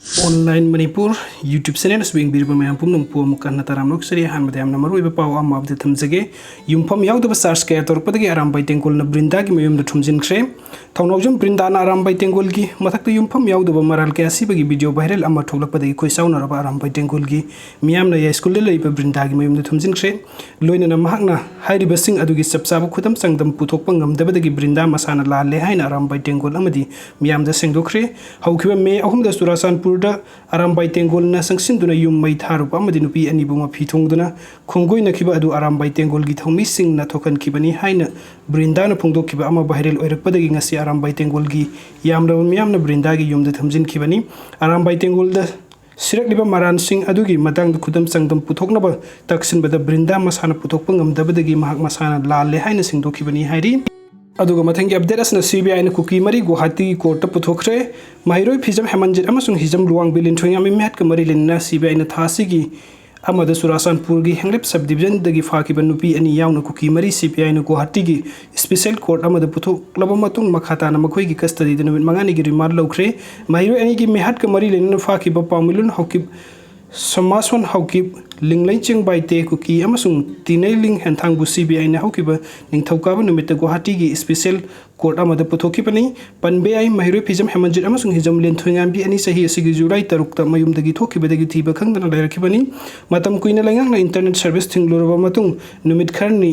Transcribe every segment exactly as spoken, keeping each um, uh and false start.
Online Manipur YouTube channel ꯑꯁꯤꯕꯨ ꯌꯦꯡꯕꯤꯔꯤꯕ ꯃꯌꯥꯝ ꯄꯨꯝꯅꯃꯛꯄꯨ ꯑꯃꯨꯛ ꯍꯟꯅ ꯇꯔꯥꯝꯅ ꯑꯣꯛꯆꯔꯤ꯫ ꯑꯍꯥꯟꯕꯗ ꯌꯥꯝꯅ ꯃꯔꯨꯑꯣꯏꯕ ꯄꯥꯎ ꯑꯃ update ꯊꯝꯖꯒꯦ꯫ ꯌꯨꯝꯐꯝ ꯌꯥꯎꯗꯕ charge ꯀꯌꯥ ꯇꯧꯔꯛꯄꯗꯒꯤ ꯑꯔꯥꯝꯕꯥꯏ ꯇꯦꯡꯒꯣꯜꯅ ꯕ꯭ꯔꯤꯟꯗꯥꯒꯤ ꯃꯌꯨꯝꯗ ꯊꯨꯝꯖꯤꯟꯈ꯭ꯔꯦ꯫ ꯊꯧꯅꯥꯎꯖꯝ ꯕ꯭ꯔꯤꯟꯗꯥꯅ ꯑꯔꯥꯝꯕꯥꯏ ꯇꯦꯡꯒꯣꯜꯒꯤ ꯃꯊꯛꯇ ꯌꯨꯝꯐꯝ ꯌꯥꯎꯗꯕ ꯃꯔꯥꯜ ꯀꯌꯥ ꯁꯤꯕꯒꯤ video viral ꯑꯃ ꯊꯣꯛꯂꯛꯄꯗꯒꯤ ꯈꯣꯏ ꯆꯥꯎꯅꯔꯕ ꯑꯔꯥꯝꯕꯥꯏ ꯇꯦꯡꯒꯣꯜꯒꯤ ꯃꯤꯌꯥꯝꯅ ꯌꯥꯏꯁ꯭ꯀꯨꯜꯗ ꯂꯩꯕ ꯕ꯭ꯔꯤꯟꯗꯥꯒꯤ ꯃꯌꯨꯝꯗ ꯊꯨꯝꯖꯤꯟꯈ꯭ꯔꯦ꯫ ꯂꯣꯏꯅꯅ ꯃꯍꯥꯛꯅ ꯍꯥꯏꯔꯤꯕꯁꯤꯡ ꯑꯗꯨꯒꯤ ꯆꯞ ꯆꯥꯕ ꯈꯨꯗꯝ ꯆꯥꯡꯗꯝ ꯄꯨꯊꯣꯛꯄ ꯉꯝꯗꯕꯗꯒꯤ ꯕ꯭ꯔꯤꯟꯗꯥ ꯃꯁꯥꯅ ꯂꯥꯜꯂꯦ ꯍꯥꯏꯅ ꯑꯔꯥꯝꯕꯥꯏ ꯇꯦꯡꯒꯣꯜ ꯑꯃꯗꯤ ꯃꯤꯌꯥꯝꯗ ꯁꯦꯡꯗꯣꯛꯈ꯭ꯔꯦ꯫ ꯍꯧꯈꯤꯕ ꯃꯦ ꯑꯍꯨꯝꯗ ꯆꯨꯔꯥꯆꯥꯟꯄꯨꯔꯗ ꯑꯔꯥꯝꯕꯥꯏ ꯇꯦꯡꯒꯣꯜꯅ ꯆꯪꯁꯤꯟꯗꯨꯅ ꯌꯨꯝ ꯃꯩ ꯊꯥꯔꯨꯕ ꯑꯃꯗꯤ ꯅꯨꯄꯤ ꯑꯅꯤꯕꯨ ꯃꯐꯤ ꯊꯣꯡꯗꯨꯅ ꯈꯣꯡꯒꯣꯏꯅꯈꯤꯕ ꯑꯗꯨ ꯑꯔꯥꯝꯕꯥꯏ ꯇꯦꯡꯒꯣꯜꯒꯤ ꯊꯧꯃꯤꯁꯤꯡꯅ ꯊꯣꯛꯍꯟꯈꯤꯕꯅꯤ ꯍꯥꯏꯅ ꯕ꯭ꯔꯤꯟꯗꯥꯅ ꯐꯣꯡꯗꯣꯛꯈꯤꯕ ꯑꯃ viral ꯑꯣꯏꯔꯛꯄꯗꯒꯤ ꯉꯁꯤ ꯑꯔꯥꯝꯕꯥꯏ ꯇꯦꯡꯒꯣꯜꯒꯤ ꯌꯥꯝꯂꯕ ꯃꯤꯌꯥꯝꯅ ꯕ꯭ꯔꯤꯟꯗꯥꯒꯤ ꯌꯨꯝꯗ ꯊꯨꯝꯖꯤꯟꯈꯤꯕꯅꯤ꯫ ꯑꯔꯥꯝꯕꯥꯏ ꯇꯦꯡꯒꯣꯜꯗ ꯁꯤꯔꯛꯂꯤꯕ ꯃꯔꯥꯟꯁꯤꯡ ꯑꯗꯨꯒꯤ ꯃꯇꯥꯡꯗ ꯈꯨꯗꯝ ꯆꯥꯡꯗꯝ ꯄꯨꯊꯣꯛꯅꯕ ꯇꯛꯁꯤꯟꯕꯗ ꯕ꯭ꯔꯤꯟꯗꯥ ꯃꯁꯥꯅ ꯄꯨꯊꯣꯛꯄ ꯉꯝꯗꯕꯗꯒꯤ ꯃꯍꯥꯛ ꯃꯁꯥꯅ ꯂꯥꯜꯂꯦ ꯍꯥꯏꯅ ꯁꯦꯡꯗꯣꯛꯈꯤꯕꯅꯤ ꯍꯥꯏꯔꯤ꯫ ꯑꯗꯨꯒ ꯃꯊꯪꯒꯤ update ꯑꯁꯤꯅ CBIꯅ ꯀꯨꯀꯤ ꯃꯔꯤ ꯒꯨꯋꯥꯍꯥꯇꯤꯒꯤ courtꯇ ꯄꯨꯊꯣꯛꯈ꯭ꯔꯦ꯫ ꯃꯍꯩꯔꯣꯏ ꯐꯤꯖꯝ ꯍꯦꯃꯟꯖꯤꯠ ꯑꯃꯁꯨꯡ ꯍꯤꯖꯝ ꯂꯨꯋꯥꯡꯕꯤ ꯂꯤꯟꯊꯣꯏꯉꯥꯝꯕꯤ ꯃꯤꯍꯥꯠꯀ ꯃꯔꯤ ꯂꯩꯅꯅ CBIꯅ ꯊꯥ ꯑꯁꯤꯒꯤ ꯑꯃꯗ ꯆꯨꯔꯥꯆꯥꯟꯄꯨꯔꯒꯤ ꯍꯦꯡꯂꯦꯞ sub divisionꯗꯒꯤ ꯐꯥꯈꯤꯕ ꯅꯨꯄꯤ ꯑꯅꯤ ꯌꯥꯎꯅ ꯀꯨꯀꯤ ꯃꯔꯤ CBIꯅ ꯒꯨꯋꯥꯍꯥꯇꯤꯒꯤ special court ꯑꯃꯗ ꯄꯨꯊꯣꯛꯂꯕ ꯃꯇꯨꯡ ꯃꯈꯥ ꯇꯥꯅ ꯃꯈꯣꯏꯒꯤ custodyꯗ ꯅꯨꯃꯤꯠ ꯃꯉꯥꯅꯤꯒꯤ remand ꯂꯧꯈ꯭ꯔꯦ꯫ ꯃꯍꯩꯔꯣꯏ ꯑꯅꯤꯒꯤ ꯃꯤꯍꯥꯠꯀ ꯃꯔꯤ ꯂꯩꯅꯅ ꯐꯥꯈꯤꯕ ꯄꯥꯎꯃꯤꯂꯨꯟ ꯍꯧꯀꯤꯞ, ꯁꯃꯥꯁꯣꯟ ꯍꯧꯀꯤꯞ, ꯂꯤꯡꯂꯩꯆꯤꯡ ꯕꯥꯏꯇꯦ ꯀꯨꯀꯤ ꯑꯃꯁꯨꯡ ꯇꯤꯅꯩꯂꯤꯡ ꯍꯦꯟꯊꯥꯡꯕꯨ CBIꯅ ꯍꯧꯈꯤꯕ ꯅꯤꯡꯊꯧꯀꯥꯕ ꯅꯨꯃꯤꯠꯇ ꯒꯨꯋꯥꯍꯥꯇꯤꯒꯤ special court ꯑꯃꯗ ꯄꯨꯊꯣꯛꯈꯤꯕꯅꯤ꯫ ꯄꯟꯕ ꯌꯥꯏ, ꯃꯍꯩꯔꯣꯏ ꯐꯤꯖꯝ ꯍꯦꯃꯟꯖꯤꯠ ꯑꯃꯁꯨꯡ ꯍꯤꯖꯝ ꯂꯦꯟꯊꯣꯏꯉꯥꯝꯕꯤ ꯑꯅꯤ ꯆꯍꯤ ꯑꯁꯤꯒꯤ July ꯇꯔꯨꯛꯇ ꯃꯌꯨꯝꯗꯒꯤ ꯊꯣꯛꯈꯤꯕꯗꯒꯤ ꯊꯤꯕ ꯈꯪꯗꯅ ꯂꯩꯔꯛꯈꯤꯕꯅꯤ꯫ ꯃꯇꯝ ꯀꯨꯏꯅ ꯂꯩꯉꯥꯛꯅ internet service ꯊꯤꯡꯂꯨꯔꯕ ꯃꯇꯨꯡ ꯅꯨꯃꯤꯠ ꯈꯔꯅꯤ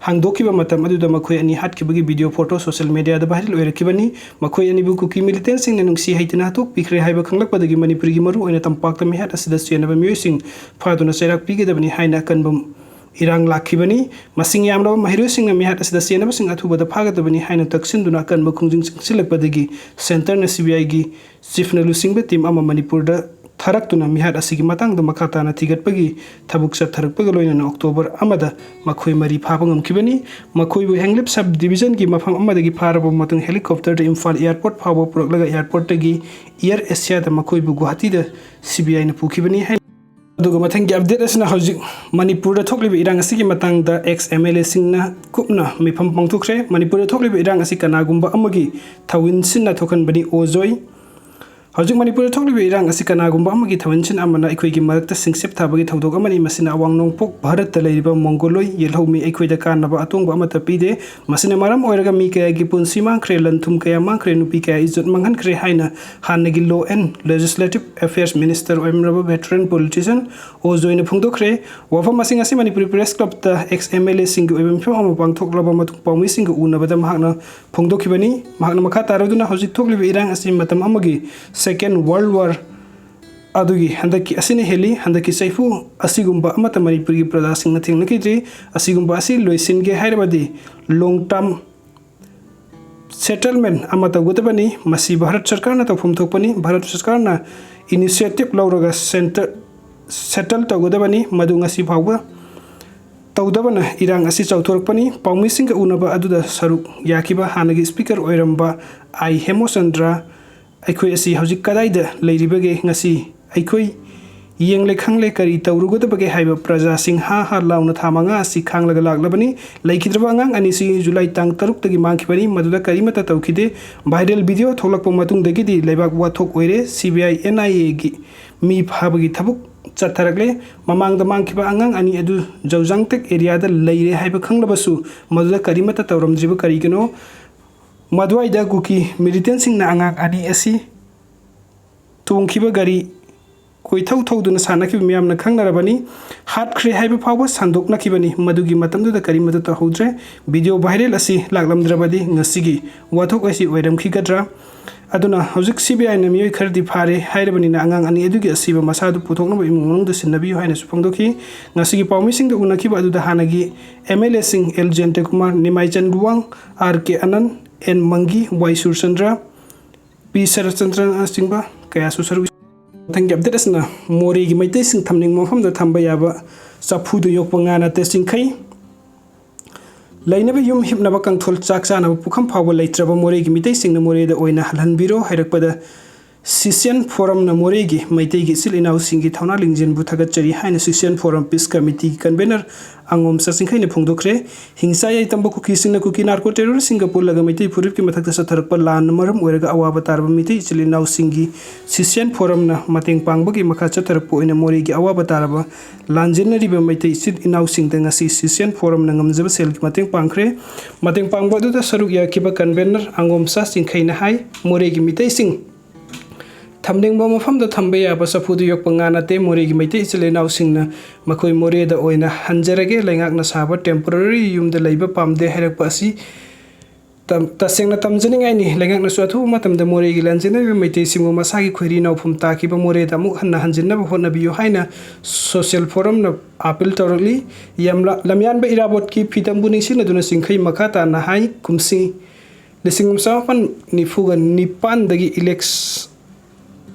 ꯍꯥꯡꯗꯣꯛꯈꯤꯕ ꯃꯇꯝ ꯑꯗꯨꯗ ꯃꯈꯣꯏ ꯑꯅꯤ ꯍꯥꯠꯈꯤꯕꯒꯤ video photo social mediaꯗ viral ꯑꯣꯏꯔꯛꯈꯤꯕꯅꯤ꯫ ꯃꯈꯣꯏ ꯑꯅꯤꯕꯨ ꯀꯨꯀꯤ militantꯁꯤꯡꯅ ꯅꯨꯡꯁꯤ ꯍꯩꯇꯅ ꯍꯥꯠꯇꯣꯛꯄꯤꯈ꯭ꯔꯦ ꯍꯥꯏꯕ ꯈꯪꯂꯛꯄꯗꯒꯤ ꯃꯅꯤꯄꯨꯔꯒꯤ ꯃꯔꯨꯑꯣꯏꯅ ꯇꯝꯄꯥꯛꯇ ꯃꯤꯍꯥꯠ ꯑꯁꯤꯗ ꯆꯦꯟꯅꯕ ꯃꯤꯑꯣꯏꯁꯤꯡ ꯐꯥꯗꯨꯅ ꯆꯩꯔꯥꯛ ꯄꯤꯒꯗꯕꯅꯤ ꯍꯥꯏꯅ ꯑꯀꯟꯕ ꯏꯔꯥꯡ ꯂꯥꯛꯈꯤꯕꯅꯤ꯫ ꯃꯁꯤꯡ ꯌꯥꯝꯂꯕ ꯃꯍꯩꯔꯣꯏꯁꯤꯡꯅ ꯃꯤꯍꯥꯠ ꯑꯁꯤꯗ ꯆꯦꯟꯅꯕꯁꯤꯡ ꯑꯊꯨꯕꯗ ꯐꯥꯒꯗꯕꯅꯤ ꯍꯥꯏꯅ ꯇꯛꯁꯤꯟꯗꯨꯅ ꯑꯀꯟꯕ ꯈꯣꯡꯖꯪ ꯆꯪꯁꯤꯜꯂꯛꯄꯗꯒꯤ centreꯅ CBIꯒꯤ chiefꯅ ꯂꯨꯆꯤꯡꯕ team ꯑꯃ ꯃꯅꯤꯄꯨꯔꯗ ꯊꯥꯔꯛꯇꯨꯅ ꯃꯤꯍꯥꯠ ꯑꯁꯤꯒꯤ ꯃꯇꯥꯡꯗ ꯃꯈꯥ ꯇꯥꯅ ꯊꯤꯒꯠꯄꯒꯤ ꯊꯕꯛ ꯆꯠꯊꯔꯛꯄꯒ ꯂꯣꯏꯅꯅ October ꯑꯃꯗ ꯃꯈꯣꯏ ꯃꯔꯤ ꯐꯥꯕ ꯉꯝꯈꯤꯕꯅꯤ꯫ ꯃꯈꯣꯏꯕꯨ ꯍꯦꯡꯂꯦꯞ sub divisionꯒꯤ ꯃꯐꯝ ꯑꯃꯗꯒꯤ ꯐꯥꯔꯕ ꯃꯇꯨꯡ helicopterꯗ ꯏꯝꯐꯥꯜ airport ꯐꯥꯎꯕ ꯄꯨꯔꯛꯂꯒ airportꯇꯒꯤ Air Asiaꯗ ꯃꯈꯣꯏꯕꯨ ꯒꯨꯋꯥꯍꯥꯇꯤꯗ CBIꯅ ꯄꯨꯈꯤꯕꯅꯤ ꯍꯥꯏ꯫ ꯑꯗꯨꯒ ꯃꯊꯪꯒꯤ update ꯑꯁꯤꯅ ꯍꯧꯖꯤꯛ ꯃꯅꯤꯄꯨꯔꯗ ꯊꯣꯛꯂꯤꯕ ꯏꯔꯥꯡ ꯑꯁꯤꯒꯤ ꯃꯇꯥꯡꯗ ex MLAꯁꯤꯡꯅ ꯀꯨꯞꯅ ꯃꯤꯐꯝ ꯄꯥꯡꯊꯣꯛꯈ꯭ꯔꯦ꯫ ꯃꯅꯤꯄꯨꯔꯗ ꯊꯣꯛꯂꯤꯕ ꯏꯔꯥꯡ ꯑꯁꯤ ꯀꯅꯥꯒꯨꯝꯕ ꯑꯃꯒꯤ ꯊꯧꯑꯣꯏꯟꯁꯤꯟꯅ ꯊꯣꯛꯍꯟꯕꯅꯤ꯫ ꯑꯣꯖꯣꯏ ꯍꯧꯖꯤꯛ ꯃꯅꯤꯄꯨꯔꯗ ꯊꯣꯛꯂꯤꯕ ꯏꯔꯥꯡ ꯑꯁꯤ ꯀꯅꯥꯒꯨꯝꯕ ꯑꯃꯒꯤ ꯊꯋꯥꯏꯟꯁꯤꯟ ꯑꯃꯅ ꯑꯩꯈꯣꯏꯒꯤ ꯃꯔꯛꯇ ꯁꯤꯡꯁꯤꯞ ꯊꯥꯕꯒꯤ ꯊꯧꯗꯣꯛ ꯑꯃꯅꯤ꯫ ꯃꯁꯤꯅ ꯑꯋꯥꯡ ꯅꯣꯡꯄꯣꯛ ꯚꯥꯔꯠꯇ ꯂꯩꯔꯤꯕ ꯃꯣꯡꯒꯣꯂꯣꯏ ꯌꯦꯜꯍꯧꯃꯤ ꯑꯩꯈꯣꯏꯗ ꯀꯥꯟꯅꯕ ꯑꯇꯣꯡꯕ ꯑꯃꯠꯇ ꯄꯤꯗꯦ꯫ ꯃꯁꯤꯅ ꯃꯔꯝ ꯑꯣꯏꯔꯒ ꯃꯤ ꯀꯌꯥꯒꯤ ꯄꯨꯟꯁꯤ ꯃꯥꯡꯈ꯭ꯔꯦ, ꯂꯟ ꯊꯨꯝ ꯀꯌꯥ ꯃꯥꯡꯈ꯭ꯔꯦ, ꯅꯨꯄꯤ ꯀꯌꯥ ꯏꯖꯠ ꯃꯥꯡꯍꯟꯈ꯭ꯔꯦ ꯍꯥꯏꯅ ꯍꯥꯟꯅꯒꯤ Law and Legislative Affairs Minister ꯑꯣꯏꯔꯝꯂꯕ veteran politician ꯑꯣ ꯖꯣꯏꯅ ꯐꯣꯡꯗꯣꯛꯈ꯭ꯔꯦ꯫ ꯋꯥꯐꯝ ꯑꯁꯤ ꯉꯁꯤ ꯃꯅꯤꯄꯨꯔꯤ Press Clubꯇ ex MLAꯁꯤꯡꯒꯤ ꯑꯣꯏꯕ ꯃꯤꯐꯝ ꯑꯃ ꯄꯥꯡꯊꯣꯛꯂꯕ ꯃꯇꯨꯡ ꯄꯥꯎꯃꯤꯁꯤꯡꯒ ꯎꯅꯕꯗ ꯃꯍꯥꯛꯅ ꯐꯣꯡꯗꯣꯛꯈꯤꯕꯅꯤ꯫ ꯃꯍꯥꯛꯅ ꯃꯈꯥ ꯇꯥꯔꯗꯨꯅ ꯍꯧꯖꯤꯛ ꯊꯣꯛꯂꯤꯕ ꯏꯔꯥꯡ ꯑꯁꯤ ꯃꯇꯝ ꯑꯃꯒꯤ Second World War ꯑꯗꯨꯒꯤ ꯍꯟꯗꯛꯀꯤ ꯑꯁꯤꯅ ꯍꯦꯜꯂꯤ꯫ ꯍꯟꯗꯛꯀꯤ ꯆꯩꯐꯨ ꯑꯁꯤꯒꯨꯝꯕ ꯑꯃꯠꯇ ꯃꯅꯤꯄꯨꯔꯒꯤ ꯄ꯭ꯔꯖꯥꯁꯤꯡꯅ ꯊꯦꯡꯅꯈꯤꯗ꯭ꯔꯤ꯫ ꯑꯁꯤꯒꯨꯝꯕ ꯑꯁꯤ ꯂꯣꯏꯁꯤꯟꯒꯦ ꯍꯥꯏꯔꯕꯗꯤ long term settlement ꯑꯃ ꯇꯧꯒꯗꯕꯅꯤ꯫ ꯃꯁꯤ ꯚꯥꯔꯠ ꯁꯔꯀꯥꯔꯅ ꯇꯧꯐꯝ ꯊꯣꯛꯄꯅꯤ꯫ ꯚꯥꯔꯠ ꯁꯔꯀꯥꯔꯅ initiative ꯂꯧꯔꯒ center settle ꯇꯧꯒꯗꯕꯅꯤ꯫ ꯃꯗꯨ ꯉꯁꯤ ꯐꯥꯎꯕ ꯇꯧꯗꯕꯅ ꯏꯔꯥꯡ ꯑꯁꯤ ꯆꯥꯎꯊꯣꯔꯛꯄꯅꯤ꯫ ꯄꯥꯎꯃꯤꯁꯤꯡꯒ ꯎꯅꯕ ꯑꯗꯨꯗ ꯁꯔꯨꯛ ꯌꯥꯈꯤꯕ ꯍꯥꯟꯅꯒꯤ Speaker ꯑꯣꯏꯔꯝꯕ ꯑꯥꯏ ꯍꯦꯃꯣꯆꯟꯗ꯭ꯔ, "ꯑꯩꯈꯣꯏ ꯑꯁꯤ ꯍꯧꯖꯤꯛ ꯀꯗꯥꯏꯗ ꯂꯩꯔꯤꯕꯒꯦ? ꯉꯁꯤ ꯑꯩꯈꯣꯏ ꯌꯦꯡꯂꯦ ꯈꯪꯂꯦ ꯀꯔꯤ ꯇꯧꯔꯨꯒꯗꯕꯒꯦ ꯍꯥꯏꯕ ꯄ꯭ꯔꯖꯥꯁꯤꯡ ꯍꯥ ꯍꯥ ꯂꯥꯎꯅ ꯊꯥ ꯃꯉꯥ ꯑꯁꯤ ꯈꯥꯡꯂꯒ ꯂꯥꯛꯂꯕꯅꯤ꯫ ꯂꯩꯈꯤꯗ꯭ꯔꯕ ꯑꯉꯥꯡ ꯑꯅꯤꯁꯤ ꯖꯨꯂꯥꯏ ꯇꯥꯡ ꯇꯔꯨꯛꯇꯒꯤ ꯃꯥꯡꯈꯤꯕꯅꯤ꯫ ꯃꯗꯨꯗ ꯀꯔꯤꯃꯠꯇ ꯇꯧꯈꯤꯗꯦ꯫ Viral video ꯊꯣꯛꯂꯛꯄ ꯃꯇꯨꯡꯗꯒꯤꯗꯤ ꯂꯩꯕꯥꯛ ꯋꯥꯊꯣꯛ ꯑꯣꯏꯔꯦ꯫ CBI, NIAꯒꯤ ꯃꯤ ꯐꯥꯕꯒꯤ ꯊꯕꯛ ꯆꯠꯊꯔꯛꯂꯦ꯫ ꯃꯃꯥꯡꯗ ꯃꯥꯡꯈꯤꯕ ꯑꯉꯥꯡ ꯑꯅꯤ ꯑꯗꯨ ꯖꯧꯖꯥꯡꯇꯦꯛ areaꯗ ꯂꯩꯔꯦ ꯍꯥꯏꯕ ꯈꯪꯂꯕꯁꯨ ꯃꯗꯨꯗ ꯀꯔꯤꯃꯠꯇ ꯇꯧꯔꯝꯗ꯭ꯔꯤꯕ ꯀꯔꯤꯒꯤꯅꯣ? ꯃꯗꯨꯋꯥꯏꯗ ꯀꯨꯀꯤ militantꯁꯤꯡꯅ ꯑꯉꯥꯡ ꯑꯅꯤ ꯑꯁꯤ ꯇꯣꯡꯈꯤꯕ ꯒꯥꯔꯤ ꯀꯣꯏꯊꯧ ꯊꯧꯗꯨꯅ ꯁꯥꯟꯅꯈꯤꯕ ꯃꯤꯌꯥꯝꯅ ꯈꯪꯅꯔꯕꯅꯤ꯫ ꯍꯥꯠꯈ꯭ꯔꯦ ꯍꯥꯏꯕ ꯐꯥꯎꯕ ꯁꯟꯗꯣꯛꯅꯈꯤꯕꯅꯤ꯫ ꯃꯗꯨꯒꯤ ꯃꯇꯝꯗꯨꯗ ꯀꯔꯤꯃꯠꯇ ꯇꯧꯍꯧꯗ꯭ꯔꯦ꯫ Video viral ꯑꯁꯤ ꯂꯥꯛꯂꯝꯗ꯭ꯔꯕꯗꯤ ꯉꯁꯤꯒꯤ ꯋꯥꯊꯣꯛ ꯑꯁꯤ ꯑꯣꯏꯔꯝꯈꯤꯒꯗ꯭ꯔꯥ? ꯑꯗꯨꯅ ꯍꯧꯖꯤꯛ CBIꯅ ꯃꯤꯑꯣꯏ ꯈꯔꯗꯤ ꯐꯥꯔꯦ ꯍꯥꯏꯔꯕꯅꯤꯅ ꯑꯉꯥꯡ ꯑꯅꯤ ꯑꯗꯨꯒꯤ ꯑꯁꯤꯕ ꯃꯁꯥꯗꯨ ꯄꯨꯊꯣꯛꯅꯕ ꯏꯃꯨꯡ ꯃꯅꯨꯡꯗ ꯁꯤꯟꯅꯕꯤꯌꯨ ꯍꯥꯏꯅꯁꯨ ꯐꯣꯡꯗꯣꯛꯈꯤ꯫ ꯉꯁꯤꯒꯤ ꯄꯥꯎꯃꯤꯁꯤꯡꯗ ꯎꯅꯈꯤꯕ ꯑꯗꯨꯗ ꯍꯥꯟꯅꯒꯤ MLAꯁꯤꯡ L Jayantakumar, Nimaichan Luwang, R K Anand, N Mangi, Y Surchandra, P ꯁꯔꯠꯆꯟꯗ꯭ꯔꯅꯆꯤꯡꯕ ꯀꯌꯥꯁꯨ ꯁꯔꯨꯛ ꯌꯥꯏ꯫ ꯃꯊꯪꯒꯤ update ꯑꯁꯤꯅ ꯃꯣꯔꯦꯒꯤ ꯃꯩꯇꯩꯁꯤꯡ ꯊꯝꯅꯤꯡꯕ ꯃꯐꯝꯗ ꯊꯝꯕ ꯌꯥꯕ ꯆꯐꯨꯗ ꯌꯣꯛꯄ ꯉꯥ ꯅꯠꯇꯦ ꯆꯤꯡꯈꯩ꯫ ꯂꯩꯅꯕ ꯌꯨꯝ, ꯍꯤꯞꯅꯕ ꯀꯥꯡꯊꯣꯜ, ꯆꯥꯛ ꯆꯥꯅꯕ ꯄꯨꯈꯝ ꯐꯥꯎꯕ ꯂꯩꯇ꯭ꯔꯕ ꯃꯣꯔꯦꯒꯤ ꯃꯤꯇꯩꯁꯤꯡꯅ ꯃꯣꯔꯦꯗ ꯑꯣꯏꯅ ꯍꯜꯍꯟꯕꯤꯔꯣ ꯍꯥꯏꯔꯛꯄꯗ ꯁꯤꯁꯤꯌꯟ ꯐꯣꯔꯝꯅ ꯃꯣꯔꯦꯒꯤ ꯃꯩꯇꯩꯒꯤ ꯏꯆꯤꯜ ꯏꯅꯥꯎꯁꯤꯡꯒꯤ ꯊꯧꯅꯥ ꯂꯤꯡꯖꯦꯜꯕꯨ ꯊꯥꯒꯠꯆꯔꯤ ꯍꯥꯏꯅ ꯁꯤꯁꯤꯌꯟ ꯐꯣꯔꯝ ꯄꯤꯁ ꯀꯃꯤꯇꯤꯒꯤ ꯀꯟꯚꯦꯅꯔ ꯑꯉꯣꯝ ꯁꯆꯤꯡꯈꯩꯅ ꯐꯣꯡꯗꯣꯛꯈ꯭ꯔꯦ꯫ ꯍꯤꯡꯁꯥ ꯌꯥꯏ ꯇꯝꯕ ꯀꯨꯀꯤꯁꯤꯡꯅ ꯀꯨꯀꯤ ꯅꯥꯔꯀꯣ ꯇꯦꯔꯣꯔꯤꯁꯁꯤꯡꯒ ꯄꯨꯜꯂꯒ ꯃꯩꯇꯩ ꯐꯨꯔꯨꯞꯀꯤ ꯃꯊꯛꯇ ꯆꯠꯊꯔꯛꯄ ꯂꯥꯟꯅ ꯃꯔꯝ ꯑꯣꯏꯔꯒ ꯑꯋꯥꯕ ꯇꯥꯔꯕ ꯃꯩꯇꯩ ꯏꯆꯤꯜ ꯏꯅꯥꯎꯁꯤꯡꯒꯤ ꯁꯤꯁꯤꯌꯟ ꯐꯣꯔꯝꯅ ꯃꯇꯦꯡ ꯄꯥꯡꯕꯒꯤ ꯃꯈꯥ ꯆꯠꯊꯔꯛꯄ ꯑꯣꯏꯅ ꯃꯣꯔꯦꯒꯤ ꯑꯋꯥꯕ ꯇꯥꯔꯕ ꯂꯥꯟꯖꯦꯟꯅꯔꯤꯕ ꯃꯩꯇꯩ ꯏꯆꯤꯜ ꯏꯅꯥꯎꯁꯤꯡꯗ ꯉꯁꯤ ꯁꯤꯁꯤꯌꯟ ꯐꯣꯔꯝꯅ ꯉꯝꯖꯕ ꯁꯦꯜꯒꯤ ꯃꯇꯦꯡ ꯄꯥꯡꯈ꯭ꯔꯦ꯫ ꯃꯇꯦꯡ ꯄꯥꯡꯕ ꯑꯗꯨꯗ ꯁꯔꯨꯛ ꯌꯥꯈꯤꯕ ꯀꯟꯚꯦꯅꯔ ꯑꯉꯣꯝ ꯁꯆꯤꯡꯈꯩꯅ ꯍꯥꯏ, ꯃꯣꯔꯦꯒꯤ ꯃꯤꯇꯩꯁꯤꯡ ꯊꯝꯅꯤꯡꯕ ꯃꯐꯝꯗ ꯊꯝꯕ ꯌꯥꯕ ꯆꯐꯨꯗ ꯌꯣꯛꯄ ꯉꯥ ꯅꯠꯇꯦ꯫ ꯃꯣꯔꯦꯒꯤ ꯃꯩꯇꯩ ꯏꯆꯤꯜ ꯏꯅꯥꯎꯁꯤꯡꯅ ꯃꯈꯣꯏ ꯃꯣꯔꯦꯗ ꯑꯣꯏꯅ ꯍꯟꯖꯔꯒꯦ, ꯂꯩꯉꯥꯛꯅ ꯁꯥꯕ temporary ꯌꯨꯝꯗ ꯂꯩꯕ ꯄꯥꯝꯗꯦ ꯍꯥꯏꯔꯛꯄ ꯑꯁꯤ ꯇꯝ-, ꯇꯁꯦꯡꯅ ꯇꯝꯖꯅꯤꯡꯉꯥꯏꯅꯤ꯫ ꯂꯩꯉꯥꯛꯅꯁꯨ ꯑꯊꯨꯕ ꯃꯇꯝꯗ ꯃꯣꯔꯦꯒꯤ ꯂꯥꯟꯖꯦꯟꯅꯔꯤꯕ ꯃꯩꯇꯩꯁꯤꯡꯕꯨ ꯃꯁꯥꯒꯤ ꯈꯣꯏꯔꯤ ꯅꯥꯎꯐꯝ ꯇꯥꯈꯤꯕ ꯃꯣꯔꯦꯗ ꯑꯃꯨꯛ ꯍꯟꯅ ꯍꯟꯖꯤꯟꯅꯕ ꯍꯣꯠꯅꯕꯤꯌꯨ ꯍꯥꯏꯅ ꯁꯣꯁꯤꯌꯦꯜ ꯐꯣꯔꯝꯅ ꯑꯥꯄꯤꯜ ꯇꯧꯔꯛꯂꯤ꯫ ꯌꯥꯝꯂ-, ꯂꯝꯌꯥꯟꯕ ꯏꯔꯥꯕꯣꯠꯀꯤ ꯐꯤꯗꯝꯕꯨ ꯅꯤꯡꯁꯤꯡꯅꯗꯨꯅ ꯆꯤꯡꯈꯩ ꯃꯈꯥ ꯇꯥꯅ ꯍꯥꯏ, ꯀꯨꯝꯁꯤ ꯂꯤꯁꯤꯡ ꯑꯃ ꯆꯃꯥꯄꯟ ꯅꯤꯐꯨꯒ ꯅꯤꯄꯥꯟꯗꯒꯤ ꯏꯂꯦꯛꯁ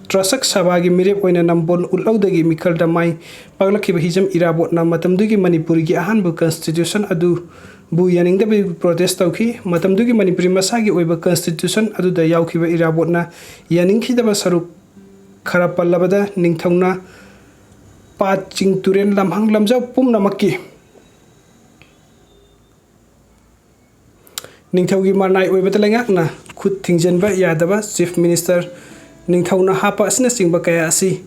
ꯇ꯭ꯔꯥꯁꯛ ꯁꯚꯥꯒꯤ ꯃꯤꯔꯦꯞ ꯑꯣꯏꯅ ꯅꯝꯕꯣꯜ ꯎꯠꯂꯧꯗꯒꯤ ꯃꯤꯈꯜꯗ ꯃꯥꯏ ꯄꯥꯛꯂꯛꯈꯤꯕ ꯍꯤꯖꯝ ꯏꯔꯥꯕꯣꯠꯅ ꯃꯇꯝꯗꯨꯒꯤ ꯃꯅꯤꯄꯨꯔꯤꯒꯤ ꯑꯍꯥꯟꯕ constitution ꯑꯗꯨꯕꯨ ꯌꯥꯅꯤꯡꯗꯕꯒꯤ protest ꯇꯧꯈꯤ꯫ ꯃꯇꯝꯗꯨꯒꯤ ꯃꯅꯤꯄꯨꯔꯤ ꯃꯁꯥꯒꯤ ꯑꯣꯏꯕ constitution ꯑꯗꯨꯗ ꯌꯥꯎꯈꯤꯕ ꯏꯔꯥꯕꯣꯠꯅ ꯌꯥꯅꯤꯡꯈꯤꯗꯕ ꯁꯔꯨꯛ ꯈꯔ ꯄꯜꯂꯕꯗ ꯅꯤꯡꯊꯧꯅ ꯄꯥꯠ, ꯆꯤꯡ, ꯇꯨꯔꯦꯜ, ꯂꯝꯍꯥꯡ ꯂꯝꯖꯥꯎ ꯄꯨꯝꯅꯃꯛꯀꯤ ꯅꯤꯡꯊꯧꯒꯤ ꯃꯔꯅꯥꯏ ꯑꯣꯏꯕꯗ ꯂꯩꯉꯥꯛꯅ ꯈꯨꯠ ꯊꯤꯡꯖꯤꯟꯕ ꯌꯥꯗꯕ꯫ Chief Minister ꯅꯤꯡꯊꯧꯅ ꯍꯥꯞꯄ ꯑꯁꯤꯅꯆꯤꯡꯕ ꯀꯌꯥ ꯑꯁꯤ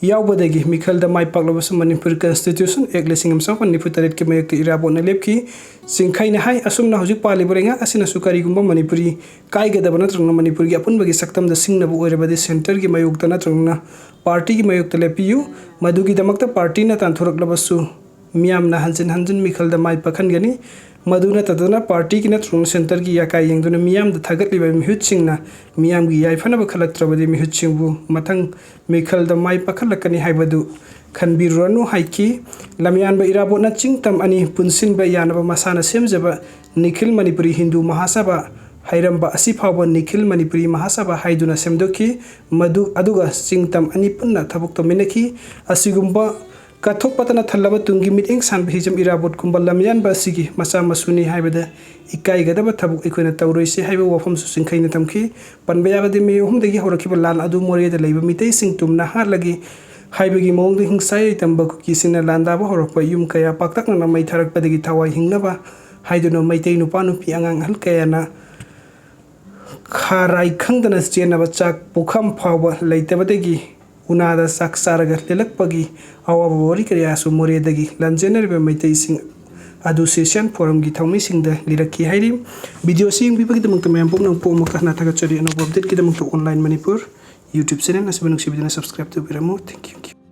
ꯌꯥꯎꯕꯗꯒꯤ ꯃꯤꯈꯜꯗ ꯃꯥꯏ ꯄꯥꯛꯂꯕꯁꯨ ꯃꯅꯤꯄꯨꯔ Constitution Act ꯂꯤꯁꯤꯡ ꯑꯃ ꯆꯃꯥꯄꯟ ꯅꯤꯐꯨ ꯇꯔꯦꯠꯀꯤ ꯃꯥꯌꯣꯛꯇ ꯏꯔꯥꯕꯣꯠꯅ ꯂꯦꯞꯈꯤ꯫ ꯆꯤꯡꯈꯩꯅ ꯍꯥꯏ, ꯑꯁꯨꯝꯅ ꯍꯧꯖꯤꯛ ꯄꯥꯜꯂꯤꯕ ꯂꯩꯉꯥꯛ ꯑꯁꯤꯅꯁꯨ ꯀꯔꯤꯒꯨꯝꯕ ꯃꯅꯤꯄꯨꯔꯤ ꯀꯥꯏꯒꯗꯕ ꯅꯠꯇ꯭ꯔꯒꯅ ꯃꯅꯤꯄꯨꯔꯒꯤ ꯑꯄꯨꯟꯕꯒꯤ ꯁꯛꯇꯝꯗ ꯁꯤꯡꯅꯕ ꯑꯣꯏꯔꯕꯗꯤ centre ꯒꯤ ꯃꯥꯌꯣꯛꯇ ꯅꯠꯇ꯭ꯔꯒꯅ party ꯒꯤ ꯃꯥꯌꯣꯛꯇ ꯂꯦꯞꯄꯤꯌꯨ꯫ ꯃꯗꯨꯒꯤꯗꯃꯛꯇ party ꯅ ꯇꯥꯟꯊꯣꯔꯛꯂꯕꯁꯨ ꯃꯤꯌꯥꯝꯅ ꯍꯟꯖꯤꯟ ꯍꯟꯖꯤꯟ ꯃꯤꯈꯜꯗ ꯃꯥꯏ ꯄꯥꯛꯍꯟꯒꯅꯤ꯫ ꯃꯗꯨ ꯅꯠꯇꯗꯅ party ꯒꯤ ꯅꯠꯇ꯭ꯔꯒꯅ centre ꯒꯤ ꯌꯥꯀꯥꯏ ꯌꯦꯡꯗꯨꯅ ꯃꯤꯌꯥꯝꯗ ꯊꯥꯒꯠꯂꯤꯕ ꯃꯤꯍꯨꯠꯁꯤꯡꯅ ꯃꯤꯌꯥꯝꯒꯤ ꯌꯥꯏꯐꯅꯕ ꯈꯜꯂꯛꯇ꯭ꯔꯕꯗꯤ ꯃꯤꯍꯨꯠꯁꯤꯡꯕꯨ ꯃꯊꯪ ꯃꯤꯈꯜꯗ ꯃꯥꯏ ꯄꯥꯛꯍꯜꯂꯛꯀꯅꯤ ꯍꯥꯏꯕꯗꯨ ꯈꯟꯕꯤꯔꯨꯔꯅꯨ ꯍꯥꯏꯈꯤ꯫ ꯂꯝꯌꯥꯟꯕ ꯏꯔꯥꯕꯣꯠꯅ ꯆꯤꯡ ꯇꯝ ꯑꯅꯤ ꯄꯨꯟꯁꯤꯟꯕ ꯌꯥꯅꯕ ꯃꯁꯥꯅ ꯁꯦꯝꯖꯕ ꯅꯤꯈꯤꯜ ꯃꯅꯤꯄꯨꯔꯤ ꯍꯤꯟꯗꯨ ꯃꯍꯥꯁꯚꯥ ꯍꯥꯏꯔꯝꯕ ꯑꯁꯤ ꯐꯥꯎꯕ ꯅꯤꯈꯤꯜ ꯃꯅꯤꯄꯨꯔꯤ ꯃꯍꯥꯁꯚꯥ ꯍꯥꯏꯗꯨꯅ ꯁꯦꯝꯗꯣꯛꯈꯤ꯫ ꯃꯗꯨ, ꯑꯗꯨꯒ ꯆꯤꯡ ꯇꯝ ꯑꯅꯤ ꯄꯨꯟꯅ ꯊꯕꯛ ꯇꯧꯃꯤꯟꯅꯈꯤ꯫ ꯑꯁꯤꯒꯨꯝꯕ ꯀꯠꯊꯣꯛꯄꯇꯅ ꯊꯜꯂꯕ ꯇꯨꯡꯒꯤ ꯃꯤꯠꯌꯦꯡ ꯁꯥꯟꯕ ꯍꯤꯖꯝ ꯏꯔꯥꯕꯣꯠꯀꯨꯝꯕ ꯂꯝꯌꯥꯟꯕ ꯑꯁꯤꯒꯤ ꯃꯆꯥ ꯃꯁꯨꯅꯤ ꯍꯥꯏꯕꯗ ꯏꯀꯥꯏꯒꯗꯕ ꯊꯕꯛ ꯑꯩꯈꯣꯏꯅ ꯇꯧꯔꯣꯏꯁꯤ ꯍꯥꯏꯕ ꯋꯥꯐꯝꯁꯨ ꯆꯤꯡꯈꯩꯅ ꯊꯝꯈꯤ꯫ ꯄꯟꯕ ꯌꯥꯕꯗꯤ ꯃꯤꯑꯣꯏ ꯑꯍꯨꯝꯗꯒꯤ ꯍꯧꯔꯛꯈꯤꯕ ꯂꯥꯟ ꯑꯗꯨ ꯃꯣꯔꯦꯗ ꯂꯩꯕ ꯃꯤꯇꯩꯁꯤꯡ ꯇꯨꯝꯅ ꯍꯥꯠꯂꯒꯤ ꯍꯥꯏꯕꯒꯤ ꯃꯑꯣꯡꯗ ꯍꯤꯡꯁꯥ ꯌꯥꯏꯇꯝꯕ ꯀꯨꯀꯤꯁꯤꯡꯅ ꯂꯥꯟꯗꯥꯕ ꯍꯧꯔꯛꯄ ꯌꯨꯝ ꯀꯌꯥ ꯄꯥꯛꯇꯛꯅꯅ ꯃꯩ ꯊꯥꯔꯛꯄꯗꯒꯤ ꯊꯋꯥꯏ ꯍꯤꯡꯅꯕ ꯍꯥꯏꯗꯨꯅ ꯃꯩꯇꯩ ꯅꯨꯄꯥ ꯅꯨꯄꯤ ꯑꯉꯥꯡ ꯑꯍꯜ ꯀꯌꯥꯅ ꯈꯥꯔꯥꯏ ꯈꯪꯗꯅ ꯆꯦꯟꯅꯕ ꯆꯥꯛ ꯄꯨꯈꯝ ꯐꯥꯎꯕ ꯂꯩꯇꯕꯗꯒꯤ ꯎꯅꯥꯗ ꯆꯥꯛ ꯆꯥꯔꯒ ꯂꯦꯜꯂꯛꯄꯒꯤ ꯑꯋꯥꯕ ꯋꯥꯔꯤ ꯀꯌꯥꯁꯨ ꯃꯣꯔꯦꯗꯒꯤ ꯂꯥꯟꯖꯦꯟꯅꯔꯤꯕ ꯃꯩꯇꯩꯁꯤꯡ ꯑꯗꯨ ꯁꯦꯁꯤꯌꯥꯟ ꯐꯣꯔꯝꯒꯤ ꯊꯧꯃꯤꯁꯤꯡꯗ ꯂꯤꯔꯛꯈꯤ ꯍꯥꯏꯔꯤ꯫ ꯚꯤꯗꯤꯑꯣꯁꯤ ꯌꯦꯡꯕꯤꯕꯒꯤꯗꯃꯛꯇ ꯃꯌꯥꯝ ꯄꯨꯝꯅꯃꯛꯄꯨ ꯑꯃꯨꯛ ꯍꯟꯅ ꯊꯥꯒꯠꯆꯔꯤ꯫ ꯑꯅꯧꯕ ꯑꯞꯗꯦꯠꯀꯤꯗꯃꯛꯇ ꯑꯣꯟꯂꯥꯏꯟ ꯃꯅꯤꯄꯨꯔ YouTube ꯆꯦꯅꯦꯜ ꯑꯁꯤꯕꯨ ꯅꯨꯡꯁꯤꯕꯤꯗꯨꯅ ꯁꯕꯁꯀ꯭ꯔꯥꯏꯕ ꯇꯧꯕꯤꯔꯝꯃꯨ꯫ Thank you꯫